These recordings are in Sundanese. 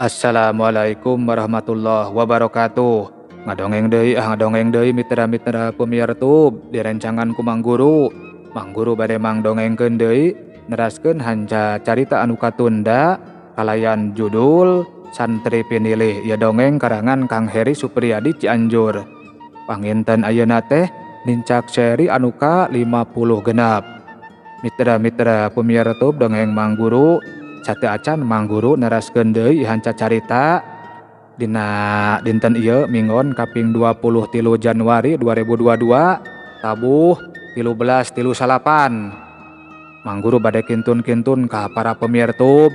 Assalamualaikum warahmatullahi wabarakatuh. Ngadongeng deui ah ngadongeng deui mitra-mitra pemirsa tub direncangan ku Mang Guru. Mang Guru bade mangdongengkeun deui neraskeun hanca carita anu katunda kalayan judul Santri Pinilih ieu dongeng karangan Kang Heri Supriyadi Cianjur. Panginten ayeuna teh nincak seri anu ka 50 genap. Mitra-mitra pemirsa tub dongeng Mang Guru sate acan Mang Guru neraskeun deui hanca carita dina dinten ieu minggon kaping 23 Januari 2022 tabuh 1338. Mang Guru bade kintun-kintun ka para pemirsa tub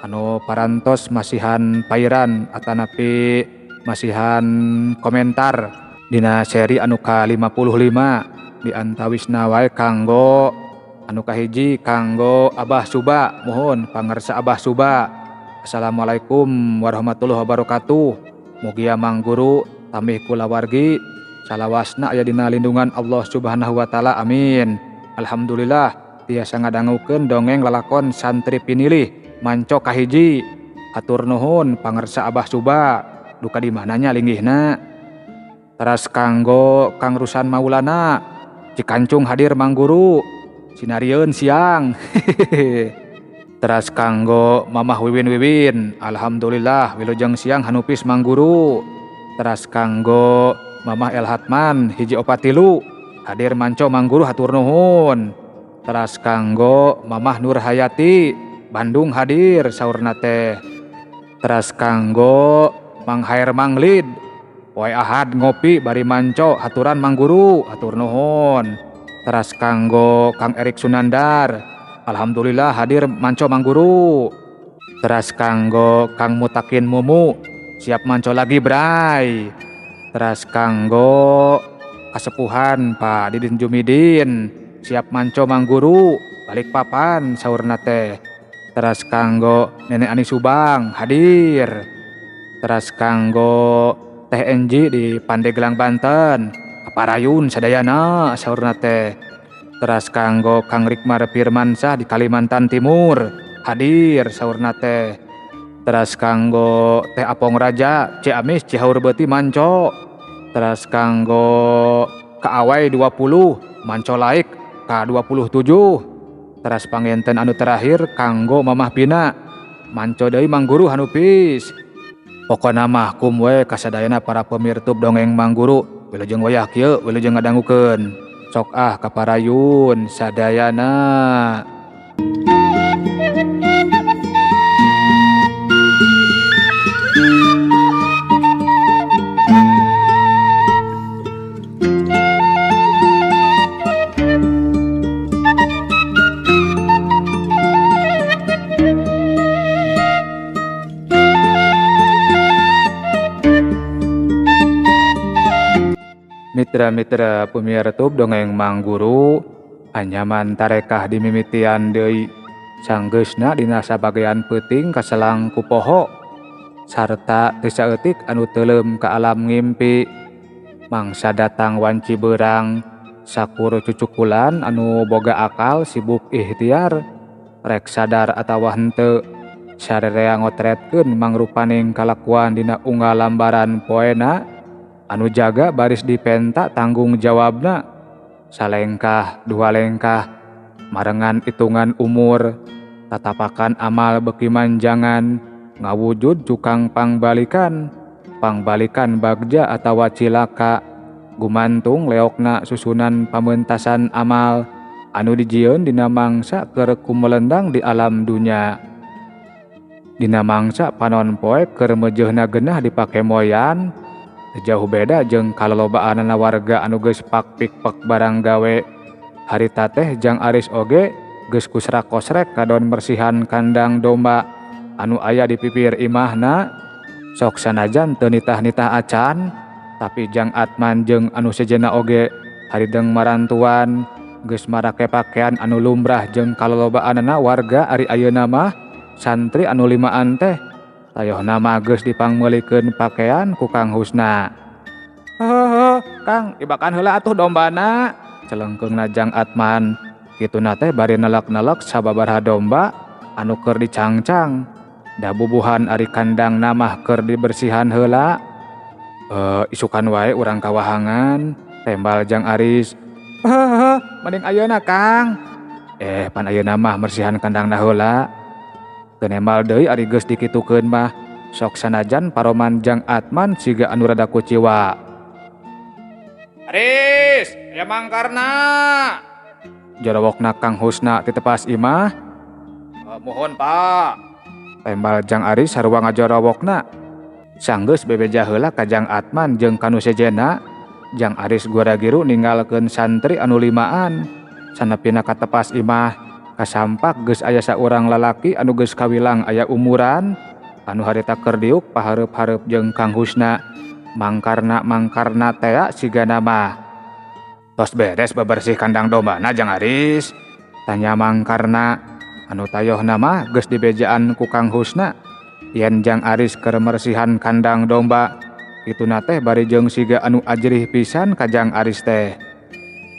anu parantos masihan pairan atanapi masihan komentar dina seri anu ka 55 di antawisna wae kanggo anu kahiji kanggo Abah Suba, mohon pangersa Abah Suba. Assalamualaikum warahmatullahi wabarakatuh. Mugia Mang Guru tambih kulawargi salawasna aya dina lindungan Allah Subhanahu wa taala, amin. Alhamdulillah tiasa ngadangukeun dongeng lalakon Santri Pinilih manco kahiji. Hatur nuhun pangersa Abah Suba, duka di mananya linggihna. Teras kanggo Kang Rusan Maulana, Cikancung hadir Mang Guru. Sinarieun siang. Teras kanggo Mamah Wiwin-Wiwin, alhamdulillah wilujeng siang hanupis Mang Guru. Teras kanggo Mamah El Hatman hiji opat tilu hadir manco Mang Guru hatur nuhun. Teras kanggo Mamah Nur Hayati Bandung hadir saurna teh. Teras kanggo Mang Hair Manglid poe Ahad ngopi bari manco haturan Mang Guru hatur nuhun. Teras kanggo Kang Erik Sunandar, alhamdulillah hadir manco Mang Guru. Teras kanggo Kang Mutakin Mumu, siap manco lagi bray. Teras kanggo kasepuhan Pak Didin Jumidin, siap manco Mang Guru, balik papan saurna teh. Teras kanggo Nenek Ani Subang hadir. Teras kanggo Teh Enji di Pandeglang Banten, kaparayun sadayana saurna teh. Teras kanggo Kang Rikmar Firmansyah di Kalimantan Timur hadir saurna teh. Teras kanggo Teh Apong Raja Ciamis Cihaur Beuti manco. Teras kanggo Kaawai 20 manco laik ka 27. Teras pangenten anu terakhir kanggo Mamah Pina manco deui Mang Guru hanupis. Pokona mah kum we kasadayana para pemirtub dongeng Mang Guru wilujeng wayah kieu wilujeng ngadangukeun. Sok ah kaparayun sadayana. Mitra-mitra pemirsa tub dongeng Mang Guru anyaman tarekah dimimitian deui sanggeusna dina sabagean peuting kaselang ku poho sarta teu saeutik anu teuleum ka alam ngimpi. Mangsa datang wanci beurang sakur cucukulan anu boga akal sibuk ikhtiar rek sadar atawa henteu sarerea ngotretkeun mangrupaning kalakuan dina unggal lambaran poena anu jaga baris dipenta tanggung jawabna. Salengkah dua lengkah marengan hitungan umur tatapakan amal beki manjangan ngawujud cukang pangbalikan pangbalikan bagja atawa cilaka gumantung leokna susunan pamentasan amal anu dijieun dina mangsa keur kumelendang di alam dunya. Dina mangsa panon poe keur meujeuhna geunah dipake moyan jauh beda jeung kalolobaanana warga anu geus pak-pik-pek barang gawe. Harita teh jang Aris oge geus kusrak-kosrek kadon mersihan kandang domba anu aya di pipir imahna. Sok sanajan teu nitah-nitah acan, tapi jang Atman jeung anu sejenna oge harideng marantuan geus marake pakean anu lumrah jeung kalolobaanana warga ari ayeuna mah santri anu limaan teh tayohna mah geus dipangmeulikeun pakean ku Kang Husna. Heuh, Kang, ibakan heula atuh dombana, celengkeungna jang Atman. Kituna teh bari nelek-nelek sababaraha domba anu keur dicangcang. Da bubuhan ari kandang mah keur dibersihan heula. Isukan wae urang kawahangan, tembal Jang Aris. Heeh, mending ayeuna Kang. Pan ayeuna mah mersihan kandangna heula. Teu nembal deui ari geus dikitukeun mah. Sok sanajan paroman Jang Atman siga anu rada kuciwa. Aris, aya Mangkarna. Jorowokna Kang Husna ti tepas imah. Muhun Pak. Tembal Jang Aris sarua ngajorowokna. Sanggeus bebeja heula ka Jang Atman jeung kanu sejenna, Jang Aris gura-giru ninggalkeun santri anu limaan. Sanepina ka tepas imah, kasampak geus aya saurang lalaki anu geus kawilang aya umuran, anu harita keur diuk pahareup-hareup jeung Kang Husna. Mangkarna-mangkarna tea sigana mah. Tos beres bebersih kandang dombana Jang Aris? Tanya Mangkarna. Anu tayohna mah geus dibejaan ku Kang Husna. Yen Jang Aris keur mersihan kandang domba, kituna teh bari jeung siga anu ajrih pisan ka Jang Aris teh.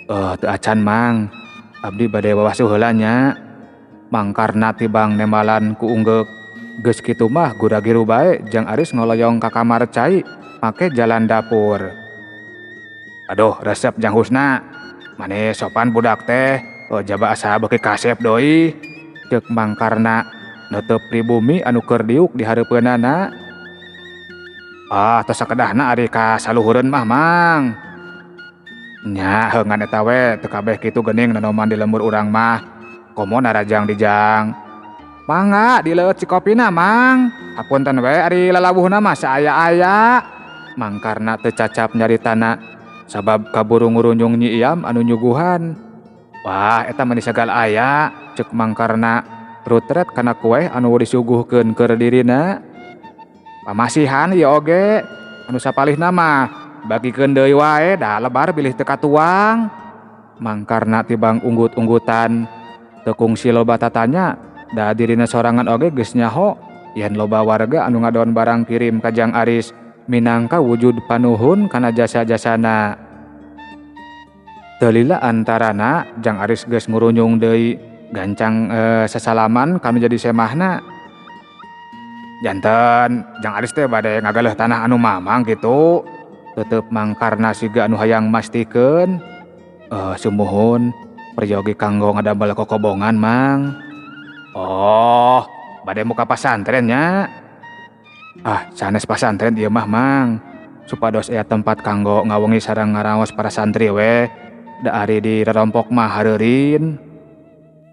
Teu acan Mang, abdi bade wawasuh heula nya. Mangkarna tibang nembalan ku unggeuk. Geus kitu mah gura-giru bae Jang Aris ngoloyong ka kamar cai make jalan dapur. Aduh, resep Jang Husna. Mane sopan budak teh, jaba asa beuki kasep deui. Ceuk Mangkarna netep pribumi anu keur diuk di hareupeunana. Ah, teu sakedahna ari ka saluhureun mah Mang. Nya heuh ngan eta we teu kabeh kitu geuning nonoman di lembur urang mah. Komo narajang dijang. Mangga dileueut si kopina Mang. Hapunten we ari lalawuhna mah saaya-aya. Mangkarna teu cacap nyaritana sabab kaburu ngurunyung Nyi Iam anu nyuguhan. Wah, eta mah sagala aya, ceuk Mangkarna. Rutret kana kueh anu disuguhkeun keur dirina. Pamasihan ieu oge anu sapalihna mah bagikeun deui wae da lebar bilih teu katuang. Mangkarna tibang unggut-unggutan teu kungsi loba tatanya da dirina sorangan oge geus nyaho yen loba warga anu ngadon barang kirim ka Jang Aris minangka wujud panuhun kana jasa-jasana. Teu lila antarana Jang Aris geus ngurunyung deui gancang sasalaman kanu jadi semahna. Janten Jang Aris teh bade ngagaleuh tanah anu mamang kitu. Tetep Mangkarna siga anu hayang mastikeun. Sumuhun peryogi kanggo ngadamel kokobongan Mang. Oh, bade muka pasantren nya. Ah, sanes pasantren ieu mah Mang. Supados aya tempat kanggo ngawengi sareng ngaraos para santri we. Da ari di rerompok mah hareurin.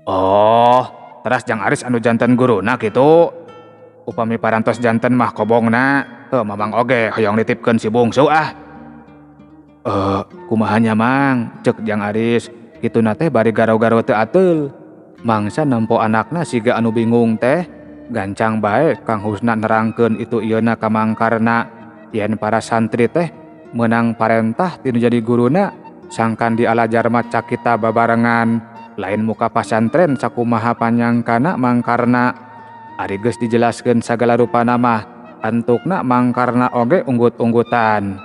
Oh, teras Jang Aris anu janten guruna kitu. Upami parantos janten mah kobongna, heuh Mamang oge hoyong nitipkeun si bungsu ah. Kumaha nya Mang, ceuk Jang Aris, kituna teh bari garo-garo teu ateul. Mangsa nempo anakna siga anu bingung teh, gancang bae Kang Husna nerangkeun itu ieuna ka Mangkarna yen para santri teh meunang parentah tinu jadi guruna sangkan dialajar maca kita babarengan. Lain muka pasantren sakumaha panyangkana Mangkarna. Ari geus dijelaskeun sagala rupana mah antukna Mangkarna oge unggut-unggutan.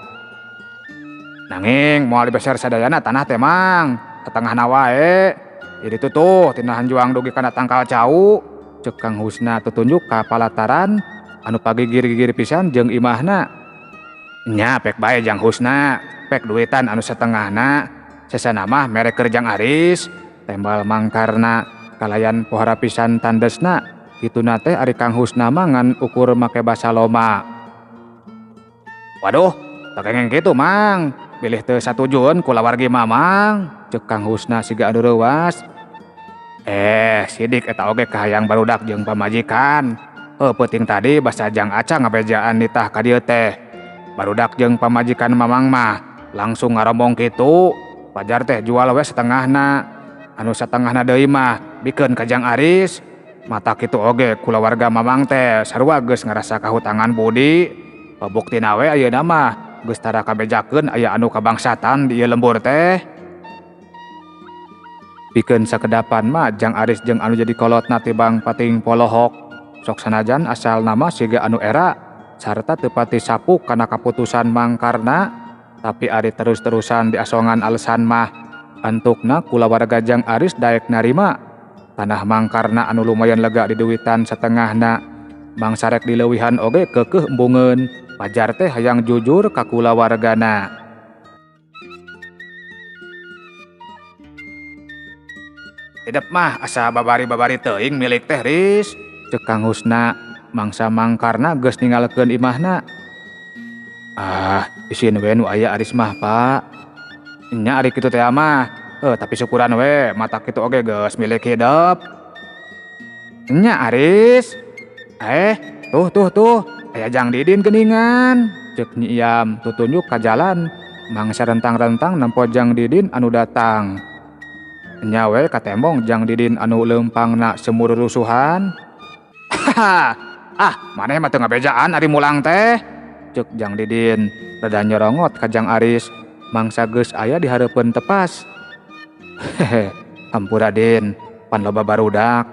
Nanging moal dibeser sadayana tanah teh Mang, satengahna wae. Jadi tutuh tina hanjuang dugi kana tangkal cau. Ceuk Kang Husna tutunjuk ka palataran anu pagigir-gigir pisan jeung imahna. Nya pek bae Jang Husna, pek duitan anu satengahna, sesana mah mere keur Jang Aris. Tembal Mangkarna kalayan pohara pisan tandesna. Kituna teh ari Kang Husna mah ngan ukur make basa loma. Waduh, teu kengeng kitu Mang, bilih teu satujueun kulawargi Mamang, ceuk Kang Husna siga anu reuwas. Sidik eta oge kahayang barudak jeung pamajikan. Heuh peuting tadi basa Jang Aca ngabejaan nitah ka dieu teh. Barudak jeung pamajikan Mamang mah langsung ngarombong kitu. Pajar teh jual we setengahna. Anu satengahna deui mah bikeun ka Jang Aris. Mata kitu oge kulawarga Mamang teh sarua geus ngarasa kahutangan budi. Pabuktina we ayeuna mah geus tara kabejakeun aya anu kabangsatan di ieu lembur teh. Pikeun sakedapan mah Jang Aris jeung anu jadi kolotna tibang pating polohok. Sok sanajan asal nama siga anu era sarta teu pati sapuk kana kaputusan Mangkarna, tapi ari terus-terusan diasongan alesan mah antukna kulawarga Jang Aris daek narima. Tanah Mangkarna anu lumayan lega diduitan setengahna. Mangsa rek dileuwihan oge keukeuh embungeun. Pajar teh hayang jujur ka kulawargana. Hidep mah asa babari-babari teuing milik teh Ris. Cek Kang Husna mangsa mangkarna geus ninggalkeun imahna. Ah, isin we nu aya Aris mah, Pak. Nya ari kitu teh mah. Tapi syukuran we mata kitu oge geus milik hidep. Nya Aris. Tuh tuh tuh. Aya Jang Didin geuningan. Cek Nyi Iyam tutunjuk ka jalan. Mangsa rentang-rentang nempo Jang Didin anu datang. Nya we katembong Jang Didin anu leumpangna semur rusuhan. Haha, ah maneh mah teu ngabejaan ari mulang teh. Cek Jang Didin rada nyorongot ka Jang Aris. Mangsa geus aya di hareupeun tepas. Hehe, hampura Din, pan loba barudak.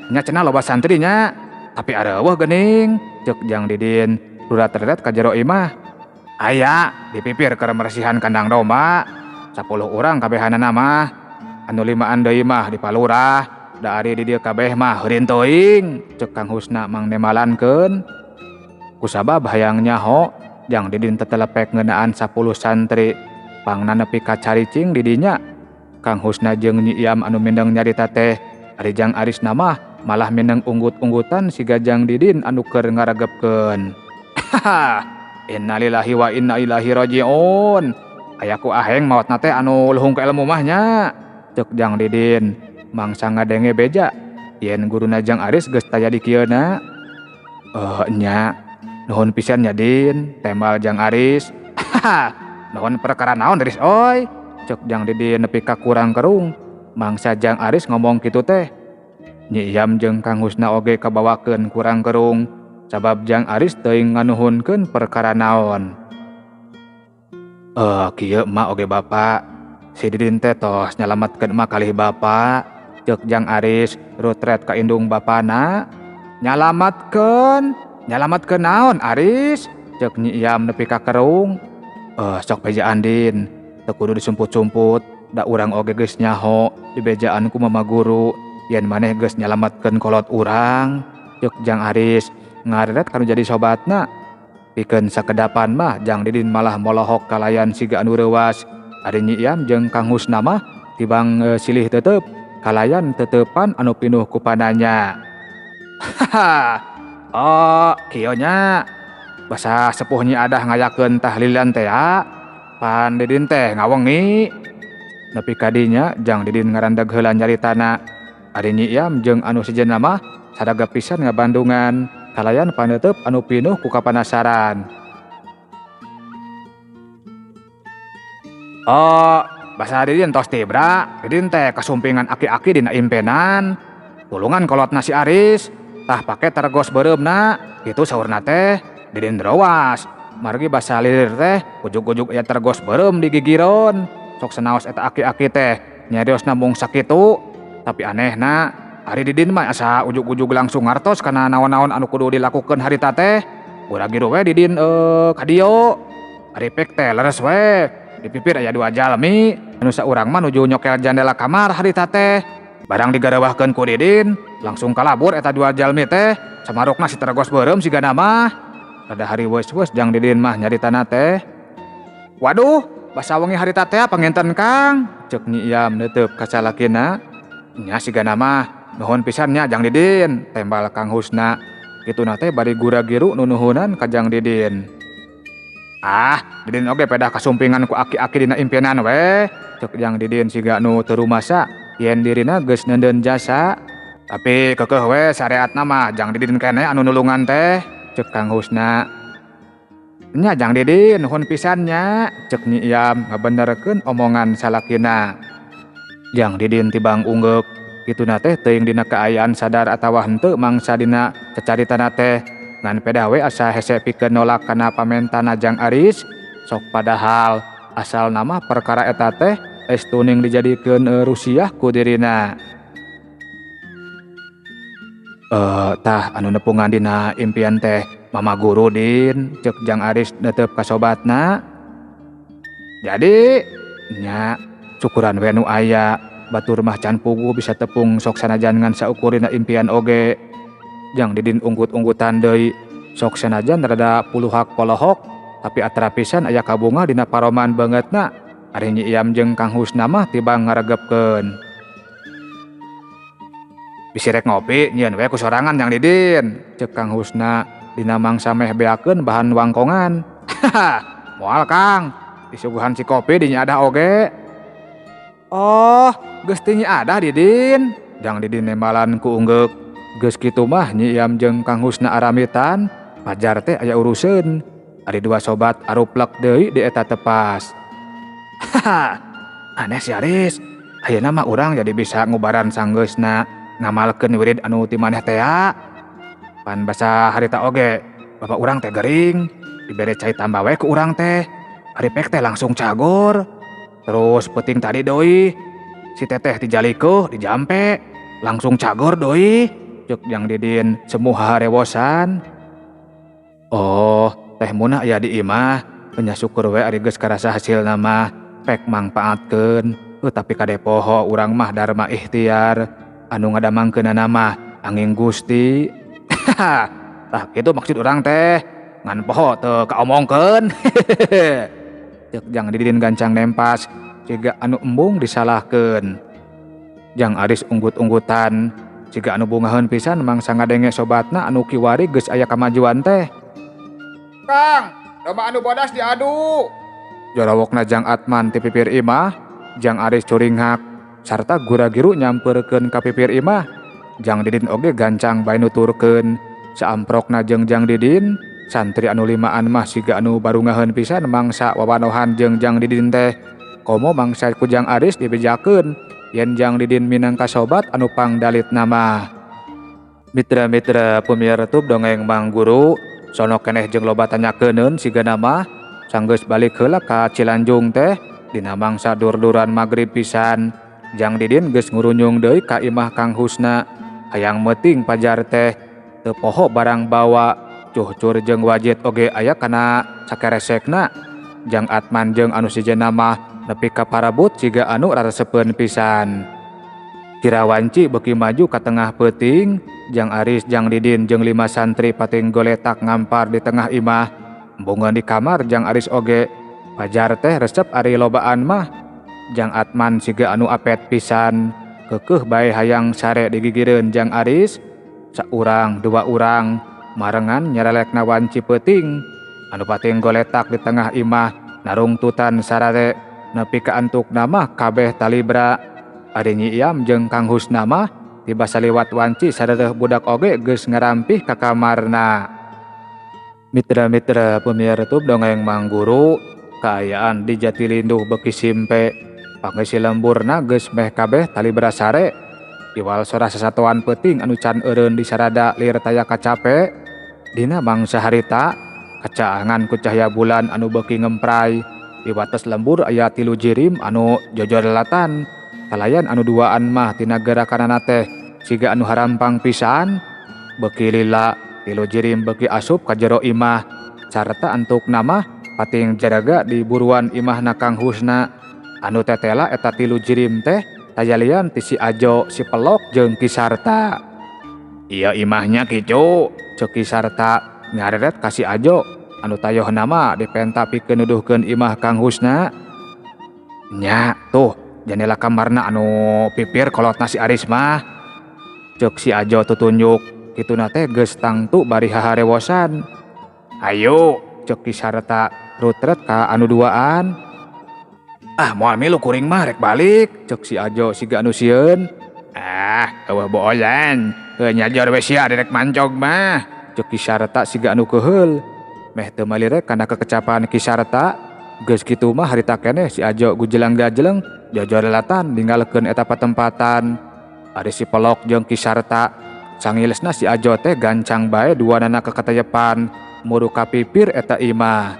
Nya cenah loba santri nya. Tapi areuweuh geuning, cek Jang Didin rurat-reret ka jero imah. Aya dipipir keur meresihan kandang domba. 10 urang kabehanana mah. Anu 5an deui mah di palurah. Da ari di dieu kabeh mah heurin teuing, cek Kang Husna mangnemalankeun. Kusabab hayang nyaho, Jang Didin tetelepek ngeunaan 10 santri. Pangna nepi ka caricing di dinya. Kang Husna jeung Nyi Iyam anu mindeng nyarita teh, ari Jang Arisna mah malah mindeng unggut-unggutan siga Jang Didin anu keur ngaregepkeun. Haha, innalillahi wa inna ilaihi rajiun. Aya ku aheng maotna teh anu luhung ka ilmu mah nya. Cek Jang Didin mangsa ngadenge beja yen guruna Jang Aris geus taya di kieuna. Nya nuhun pisan nya Din, tembal Jang Aris. Haha, nuhun perkara naon Aris oi? Cek Jang Didin nepi ka kurang kerung. Mangsa Jang Aris ngomong kitu teh. Nyi Iyam jeung Kang Husna oge kabawakeun kurang kerung sabab Jang Aris teuing nganuhunkeun perkara naon. Kieu emak oge bapak. Si Didin teh tos nyalametkeun emak kalih bapak. Cek Jang Aris rutret ka indung bapana. Nyalametkeun? Nyalametkeun naon Aris? Cek Nyi Iyam nepi ka kerung. Sok bejaan Din, teu kudu disumput-sumput, da urang oge geus nyaho dibejaan ku mama guru yen maneh geus nyalametkeun kolot urang. Cek Jang Aris ngareret kanu jadi sobatna. Pikeun sakedapan mah Jang Didin malah molohok kalayan siga anu reuwas. Ari Nyi Iyam jeung Kang Husna mah tibang silih tetep kalayan tetepan anu pinuh ku pananya. Haha, oh kieu nya. Basa sepuh Nyi Adah ngayakeun tahlilan teh ya. Pan Didin teh ngawengi. Nepi ka dinya Jang Didin ngarandag heula nyaritana. Ari Nyi Iyam jeung anu sejenna mah sadaga pisan ngabandungan kalayan paneuteub anu pinuh ku kapanasaran. Oh, basa Didin tos tibra, Didin teh kasumpingan aki-aki dina impenan. Tulungan kolotna si Aris, tah pake tergos beureumna, kitu saurna teh. Didin rowas, margi basa lilir teh ujug-ujug aya tergos beureum di gigireun. Sok sanaos eta aki-aki teh nyariosna mung sakitu, tapi anehna ari Didin mah asa ujug-ujug langsung ngartos kana naon-naon anu kudu dilakukeun harita teh. Gura-giru we Didin ka dieu. Ari pek teh leres we. Di pipir aya 2 jalmi, anu saurang mah nuju nyokel jandela kamar harita teh. Barang digarewahkeun ku Didin, langsung kalabur eta 2 jalmi teh. Samarukna si tergos beureum sigana mah. Rada hari weus-weus Jang Didin mah nyaritana teh. Waduh, basa wengi harita teh panginten Kang, cek Nyi Iyam neuteub ka salakina. Nya sigana mah nuhun pisan nya Jang Didin, tembal Kang Husna. Kituna teh bari gura-giru nunuhunan ka Jang Didin. Ah, Didin oge pedah kasumpingan ku aki-aki dina impianan we. Cek Jang Didin siga nu teu rumasa yen dirina geus neundeun jasa. Tapi keukeuh we sareatna mah Jang Didin keneh anu nulungan teh, cek Kang Husna. Nya Jang Didin nuhun pisan nya, cek Nyi Iyam ngabenerkeun omongan salakina. Jang Didin tibang unggeuk, kituna teh teuing dina kaayaan sadar atawa henteu mangsa dina cacaritana teh. Ngan pedah we asa hese pikeun nolak kana pamentana Jang Aris. Sok padahal asal nama perkara eta teh estuning dijadikeun rusiah ku dirina. Tah anu nepungan dina impian teh mama guru Din, cek Jang Aris netep ka sobatna. Jadi nya syukuran we nu aya, batur mah can puguh bisa tepung sok sanajan ngan saukurina impian oge. Jang Didin unggut-unggutan deui. Sok sanajan rada puluhak polohok tapi atra pisan aya kabungah dina paroman beungeutna. Ari Nyi Iam jeung Kang Husna mah tibang ngaregepkeun. Bisi rek ngopi nyieun we ku sorangan Jang Didin, ceuk Kang Husna dina mangsa meh beakeun bahan wangkongan. Moal Kang, disuguhan si kopi di Nyi Adah oge. Oh, geus ti Nyi Adah Didin, Jang Didin nembalan ku unggeuk. Geus kitu mah Nyi Iam jeung Kang Husna aramitan, pajar teh aya uruseun. Ari dua sobat aruplek deui di eta tepas. Haha, aneh si Aris, ayeuna mah urang jadi bisa ngubaran sanggeusna ngamalkeun wirid anu ti maneh tea. Pan basa harita oge, bapak urang teh gering, dibere cai tambah we ku urang teh. Ari pek teh langsung cagor. Terus peuting tadi deui, si teteh dijalikeun, dijampe, langsung cagor deui. Ceuk Jang Didin semu haharewosan. Oh, teh munah aya di imah, nya syukur we ari geus karasa hasilna mah, pek mangpaatkeun. Tapi kade poho urang mah dharma ikhtiar, anu ngadamangkeunana mah angin Gusti. Tah kitu maksud urang teh, ngan poho teu kaomongkeun. Ceuk Jang Didin gancang nempas, siga anu embung disalahkeun. Jang Aris unggut-unggutan, siga anu bungaheun pisan mangsa ngadenge sobatna anu kiwari geus aya kamajuan teh. Kang, domba anu bodas diadu. Jorawokna Jang Atman ti pipir imah, Jang Aris curinghak sarta gura-giru nyampeurkeun ka pipir imah. Jang Didin oge gancang bae nuturkeun. Saamprokna jeung Jang Didin, santri anu limaan mah siga anu barungaheun pisan mangsa wawanohan jeung Jang Didin teh. Komo mangsa ku Jang Aris dibejakeun yen Jang Didin minangka sobat anu pangdalitna mah. Mitra-mitra pemirsa dongeng Mang Guru, sono keneh jeung loba tanyakeunun sigana mah sanggeus balik heula ka Cilanjung teh dina mangsa dur-duran magrib pisan. Jang Didin geus ngurunyung deui ka imah Kang Husna. Hayang meuting pajar teh teu poho barang bawa, cuhcur jeung wajit oge aya kana sakeresekna. Jang Atman jeung anu sejenna mah nepi ka parabut siga anu raresepeun pisan. Kira wanci beuki maju ka tengah peuting, Jang Aris, Jang Didin jeung 5 santri pating goletak ngampar di tengah imah. Embungeun di kamar Jang Aris oge, pajar teh resep ari lobaan mah. Jang Atman siga anu apet pisan, keukeuh bae hayang sare digigireun Jang Aris. Saurang dua urang marengan nyarelekna wanci peuting. Anu pating goletak di tengah imah narungtutan sarare nepi ka antukna mah kabeh talibra. Ari Nyi Iam jeung Kang Husna mah tiba saliwat wanci sareureun budak oge geus ngarampih ka kamarna. Mitra-mitra pemirsa dongeng Mang Guru, kaayaan di Jatilinduh beuki simpe. Pangeusi lemburna geus meh kabeh talibra sare. Iwal sora sasatoan peuting anu can eureun di sarada lir taya kacape. Dina mangsa harita kacaangan ku cahaya bulan anu beuki ngempray. Di wates lembur aya 3 jirim anu jojorelatan. Kalayan anu duaan mah tina gerakanana teh siga anu harampang pisan. Beuki lila 3 jirim beuki asup ka jero imah. Sarta antukna mah pating jaraga di buruan imahna Kang Husna. Anu tetela eta 3 jirim teh tayalian ti si Ajo, si Pelok jeung Ki Sarta. Iya imahnya kicu, ceuk Ki Sarta ngareret ka si Ajo anu tayohna mah dipenta pikeun nuduhkeun imah Kang Husna. Nya tuh jendela kamarna anu pipir kolotna si Aris mah. Ceuk si Ajo tutunjuk, kituna teh geus tangtu bari haharewosan. Ayo, ceuk Ki Sarta rutret ka anu duaan. Ah, moal milu kuring mah rek balik, ceuk si Ajo siga anu sieun. Ah, eueuh booyan, heuh nyajor we sia rek mancog mah, ceuk Ki Sarta siga anu keuheul. Meh teu malirek kana kekecapan Ki Sarta, geus kitu mah harita keneh si Ajo gujelang-gajeleng jojorelatan ninggalkeun eta patempatan. Ari si Pelok jeung Ki Sarta sangilesna si Ajo teh gancang bae duanana kakateyepan muru ka pipir eta imah.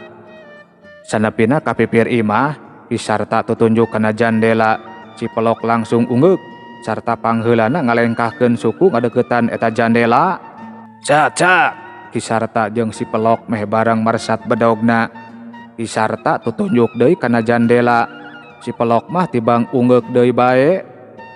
Sanepina ka pipir imah, Ki Sarta tutunjuk kana jandela, si Pelok langsung ungeuk sarta pangheulana ngalengkahkeun suku ngadeukeutan eta jandela. Cak cak, Ki Sarta jeung si Pelok meh bareng marsat bedogna. Ki Sarta tutunjuk deui kana jandela, si Pelok mah tibang ungeuk deui bae.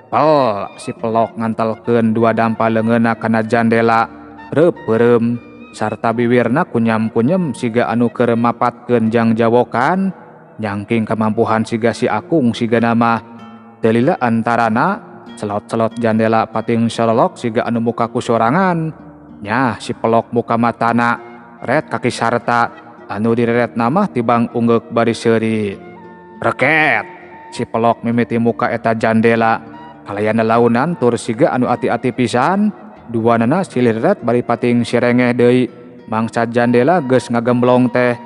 Pel, si Pelok ngantelkeun dua dampa leungeunna kana jandela. reup peureum sarta biwirna kunyam-kunyem siga anu keur mapatkeun jang jawokan nyangking kamampuhan siga si Akung sigana mah. Teu lila antarana selot-selot jandela pating sololok siga anu muka ku sorangan. Nyah si pelok muka matana ret kaki sarta anu direretna mah tibang unggeuk bari seuri. Reket si pelok mimiti muka eta jandela kalayan launan tur siga anu ati-ati pisan. Duanana silih reret bari pating sirengeh deui mangsa jandela geus ngagemblong teh.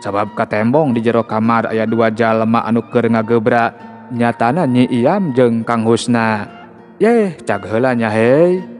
Sabab katembong di jero kamar aya dua jalma anu keur ngagebra nyatana Nyi Iyam jeung Kang Husna. Yeh cag heula nya hei.